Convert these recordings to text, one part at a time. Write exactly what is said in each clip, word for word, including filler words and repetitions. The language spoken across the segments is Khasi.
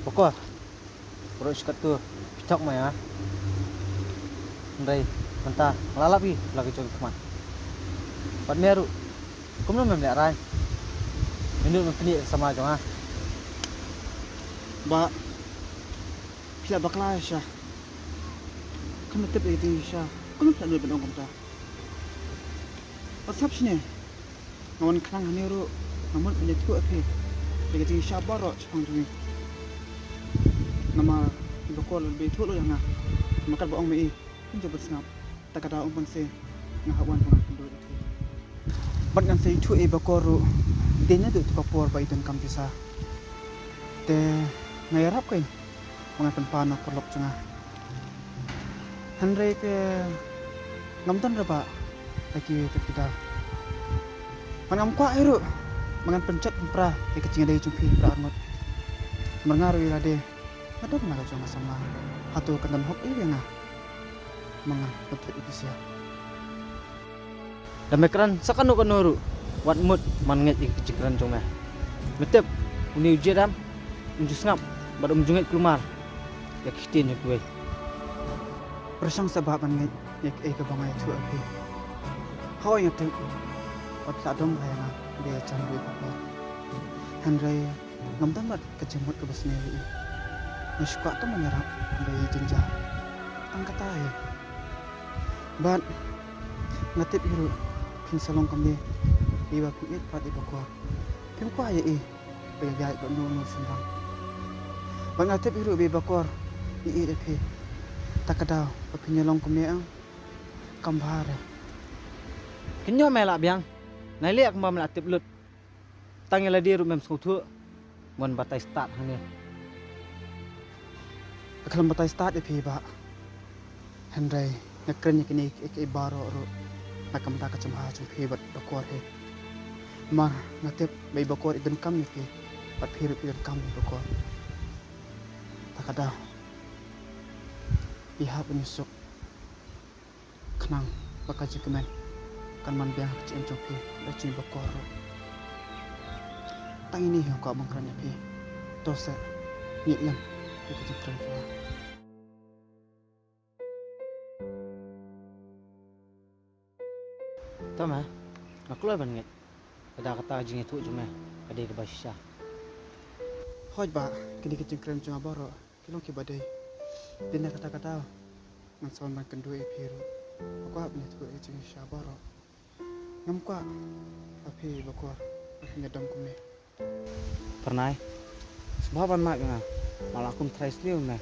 Bakor, baroh shi katto phi thok ma ïa nga. Hynrei mynta nga la lap ïa la ka jong ka khmat. Bad me ruh, kumno mem lehraiñ? Mynno mem pyni ïa ka samla jong nga? Bah, phi la bakla shisha. Kumno tip ïa ka jingshisha? Kumno phi la nud ban ong kumta? Bad sngap shane, nga wan khnang hangne ruh nga mut ban ïathuh ïa phi ïa ka jingshisha baroh shaphang jong ngi. Namar i Bakor la ïathuh lut ïa nga. Namar katba ong ma i, phin jubab sngap. Ta ka daw ym ban se, nga hap wan ba ngan kynduh ïa phi. Bad ngan sa ïathuh ïa i Bakor ruh dei naduh tu ka por ba i donkam pisa. Te nga ïarap kein ba ngan pynpaw na ka paralok jong nga. Hynrei te ngam don re bah ïa kiwei pat ki daw. Bad ngam kwah ei ruh ba ngan pynjot pynpra ïa ka jingïadei jong phi para arngut. Namar nga ruh ïa lade nga don la ka jong ka samla. Hato kan don hok ei ïa nga? Ma nga pynthut ïa phi sha. Lada me kren sa kano kano ruh, wat mut ban ngeit ïa ki jingkren jong me. Me tip, une u Jadam um ju sngap bad um ju ngeit kulmar ïa ki ktien jong kiwei. Pyrshang sa bah ban ngeit ïa kaei kaba nga ïathuh ïa phi. Hooid nga tip, wat la dom ba ïa nga ba ïa jan ruh ïa ka por. Hynrei ngam don bad ka jingmut kaba sniew ïa i. Nga shu kwah tang ban ïarap hynrei i jynjar. Tang kata hi. Bad nga tip hi ruh phin sa long kumne ïa ba phi ïeit pat ïa i Bakor. Phim kwah ïa i ba ïaid bad uno uno u shynrang. Bad nga tip hi ruh ba i Bakor i ïeit ïa phi. Ta ka daw ba phin ïa long kumne em? Kam bha re. Kynnoh me la biang. Nai leh kumba me la tip lut. Tang ïa lade ruh mem sngewthuh. Mon batai stad hangne. Ka khlem batai stad ïa phi bah. Hynrei nga kren ïa kine kiei kiei baroh ruh na ka bynta ka jingbha jong phi bad Bakor hi. Namar nga tip ba i Bakor i donkam ïa phi bad phi ruh phi donkam ïa i Bakor. Ta ka daw, phi hap ban ïasuk. Khnang ba ka jingkmen kan wan biang ha ka jingim jong phi bad jong i Bakor ruh. Tang ine hi nga kwah ban kren ïa phi. To seh, ngeit lem ïa ka jingkren jong nga. To me, nga kloi ban ngeit. Lada kata ka jingïathuh jong me ka dei kaba shisha. Hooid bah, kine ki jingkren jong nga baroh ki long kiba dei. Dei na kata ka daw ngan sa wan ban kynduh ïa phi ruh. Nga kwah ban ïathuh ïa ka jingshisha baroh. Ngam kwah ba phi Bakor ba phin ïadom kumne. Pyrnai, sngewbha ban map ïa nga. Nga la kum trai sniew ïa me.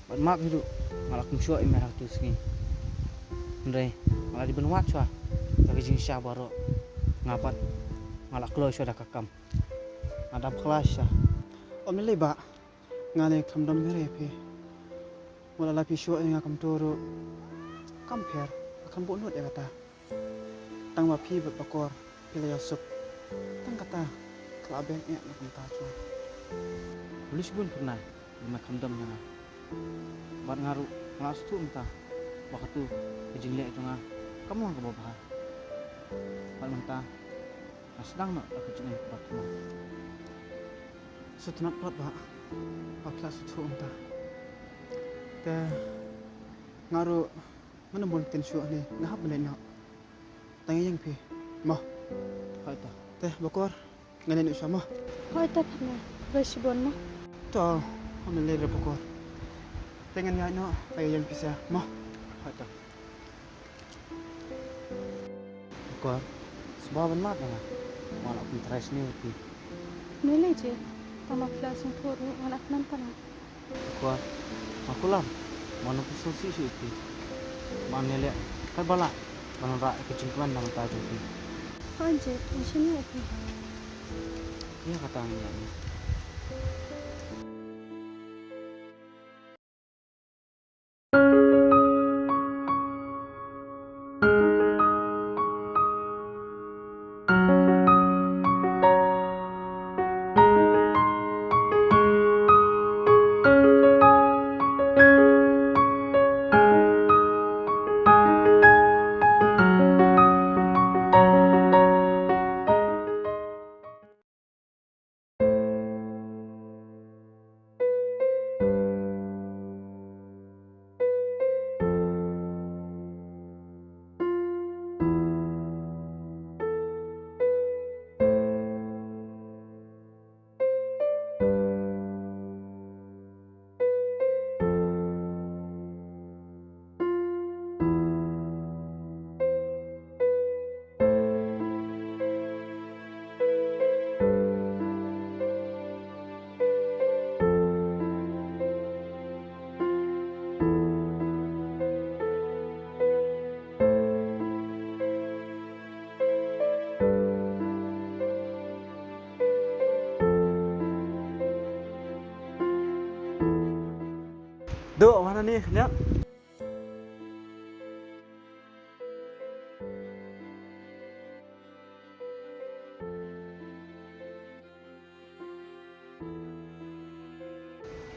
Bad map hi ruh, nga la kum shuh ïa me ha katu ka sngi. Hynrei nga la dei ban wad shuwa ïa ka jingshisha baroh. Nga pat nga la kloi shuwa da ka kam. Nga dap khlaiñ shisha. Ym lei bah, nga lei khlem dom mer ïa phi. Wat la phi shuh ïa nga kumto ruh kam pher, nga khlem buh nud ïa kata. Tang ba phi bad Bakor phi la ïasuk, tang kata ka la beng eh na ka bynta jong nga. Khublei shibun Pyrnai ba me khlem dom ïa nga. Bad nga ruh nga la sngewthuh mynta ba katu ka jingleh jong nga kam long kaba bha. Bad mynta nga sdang noh ïa ka jingim kaba thymmai. Sngewtynnat pat bah ba phi la sngewthuh mynta. Te nga ruh ngan ym bun ktien shuh hangne, nga hap ban leit noh. Tang ïeng phi mo. Hooid to. Te Bakor, ngan leit noh shuwa mo. Hooid to Pyrnai, khublei shibun mo. To, ym lei re Bakor. Te ngan ïaid noh, tang ïeng phi sha mo. Hooid to. Bakor, sngewbha ban map ïa nga. Nga la kum trai sniew ïa phi. Ym lei je, tang ba phi la sngewthuh ruh nga la kmen palat. Bakor, nga kular ban ym pynsngewsih shuh ïa phi. Ban ïaleh katba lah ban wanrah ïa ka jingkmen na ka bynta jong phi. Hooid je, ngan shim ïa phi. Ïa kata ngan ïaid. Duh, wan hangne khyndiat.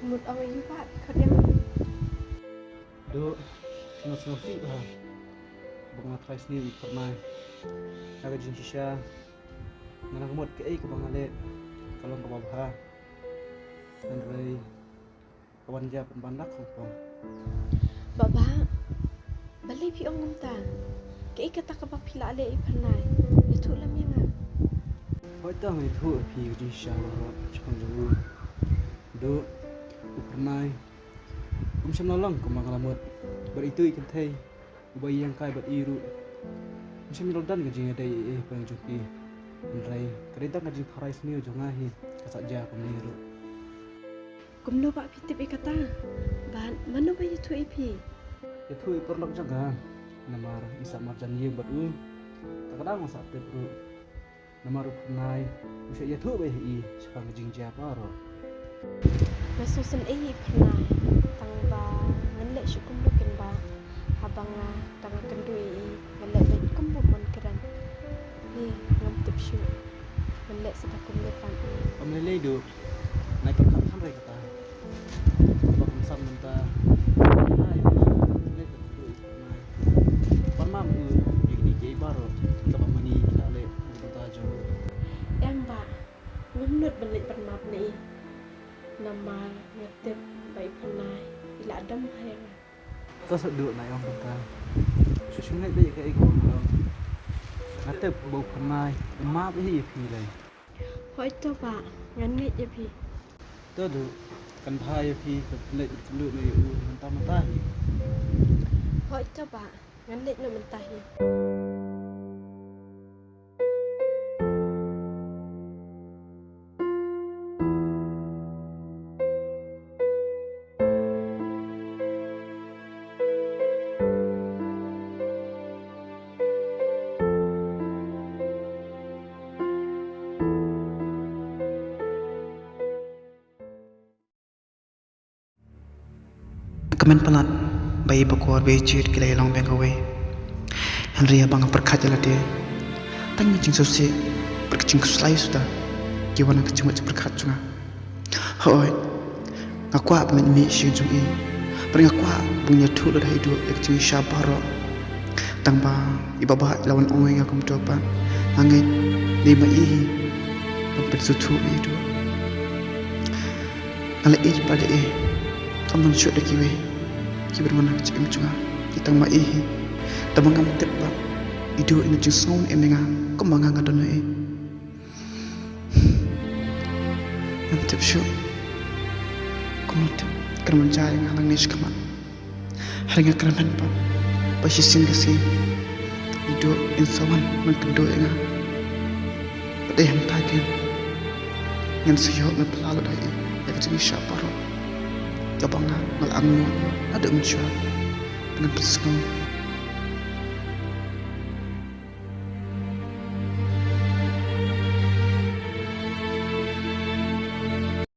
Mut ong ïa u pat, khot ïa nga. Duh, nga sngewsih bha ba nga trai sniew ïa i Phyrnai. Na ka jingshisha nga nang mut kaei kaba nga leh ka long kaba bha. Hynrei ka wan jia pynban dak hong pong. Baba, balei phi ong kumta? Kaei kata kaba phi la leh ïa i Phyrnai? Ïathuh lem ïa nga. Hooid, to nga ïathuh ïa phi ka jingshisha baroh shaphang jong u. Duh, u Phyrnai um shym la long kumba nga la mut. Bad itu i kynthei uba ïeng kai bad i ruh um shym la don ka jingïadei ei ei hapdeng jong phi. Hynrei ka dei tang ka jingtharai sniew jong nga hi ka sah jia kumne ruh. Kumno ba phi tip ïa kata? Bad mano ba ïathuh ïa phi? Ïathuh i paralok jong nga. Namar i sah marjan ïing bad u. Te ka dang nga sah tip ruh. Namar u Phyrnai u shu ïathuh beit ïa i shaphang ka jingjia baroh. Nga sngewsynei ïa i Phyrnai, tang ba ngan leh shuh kumno kynmaw haba nga tang nga kynduh ïa i, nga leh beit kumba mon kren. Ni ngam tip shuh ngan leh shuh da kumno pat. Ym lei lei Duh, nai pyrkhat hynrei kata. Ba kongsan mynta. Ai, leh ka tu i Phyrnai. Pan map u ïa kine kiei baroh kaba mane ki la leh na ka bynta jong u. Em bah, ngam nud ban leit pan map na i. Namar nga tip ba i Phyrnai i la dam ha ïa nga. To sa Duh, nai ong kumta. Shu shu ngeit beit ïa kaei kaba nga ong. Nga tip ba u Phyrnai u map hi ïa phi lei. Hooid to bah, ngan ngeit ïa phi. To Duh, kan bha ïa phi, kan pynleit pynlut noh ïa u mynta mynta hi. Hooid to bah, ngan leit noh mynta hi. Ka men palat ba i bakor ba i jied ki la ïalong biang kawei. Hynrei haba nga pyrkhat ïa lade, tang ka jingsngewsih bad ka jingkhuslai suda ki wan ha ka jingmut jingpyrkhat jong nga. Hooid, nga kwah ban leit mih sha ïing jong i, bad nga kwah ban ïathuh lada i Duh ïa ka jingshisha baroh. Tang ba i Baba i la wan ong ïa nga kumto pat, nga ngeit dei ma i hi ban pynsngewthuh ïa i Duh. Nga la ïeit bha da i, ym don shuh da kiwei kiba don ha ka jingim jong nga, dei tang ma i hi. Tang ba ngam tip ba i Duh i don jingsngew ne em ïa nga kumba nga nga don ïa i. Ngam tip shuh kumno tip kren ban jia ïa nga nangne shakhmat. Hynrei nga kyrmen pat ba shisien ka sngi i Duh in sa wan ban kynduh ïa nga. Bad dei hangta kein ngan sa ïoh ban pynlait lut ha i ïa ka jingshisha baroh kaba nga nga la angnud naduh mynshuwa. Ngan pynsngew